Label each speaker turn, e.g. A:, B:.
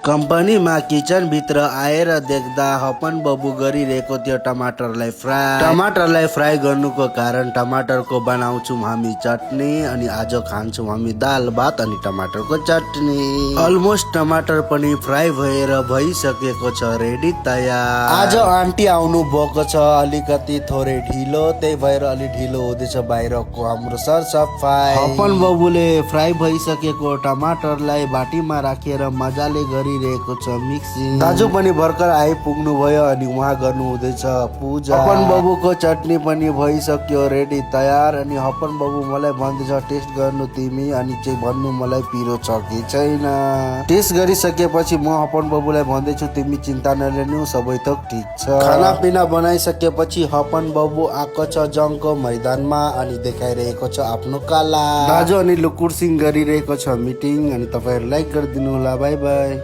A: कंपनीमा किचनभित्र आएर देख्दा हपन बबु गरिरहेको त्यो टमाटरलाई फ्राई गर्नुको कारण टमाटरको बनाउँछौँ हामी चटनी अनि आज खान्छौँ हामी दाल भात अनि टमाटरको चटनी। अलमोस्ट टमाटर पनि फ्राई भएर भइसकेको छ, रेडी तयार। आज आन्टी आउनु भएको छ, अलिकति थोरै ढिलो, त्यही भएर अलि ढिलो हुँदैछ बाहिरको हाम्रो सरसफाइ। हपन बबुले फ्राई भइसकेको टमाटरलाई बाटीमा राखेर मजाले गरिरहेको छ मिक्सिङ। दाजु पनि भर्खर आइपुग्नु भयो अनि उहाँ गर्नु हुँदैछ पूजा। हपन बबुको चटनी पनि भइसक्यो, रेडी तयार। अनि हपन बबु मलाई भन्दैछ टेस्ट गर्नु तिमी, अनि चाहिँ भन्नु मलाई पिरो छ कि छैन। टेस्ट गरिसकेपछि म हपन बबुलाई भन्दैछु तिमी चिन्ता नलिनु, सबै थोक ठिक छ। खानापिना बनाइसकेपछि हपन बबु आएको छ जङको मैदानमा अनि देखाइरहेको छ आफ्नो कला। दाजु अनि लुकुरसिङ गरिरहेको छ मिटिङ। अनि तपाईँहरू लाइक गरिदिनु होला, बाई बाई।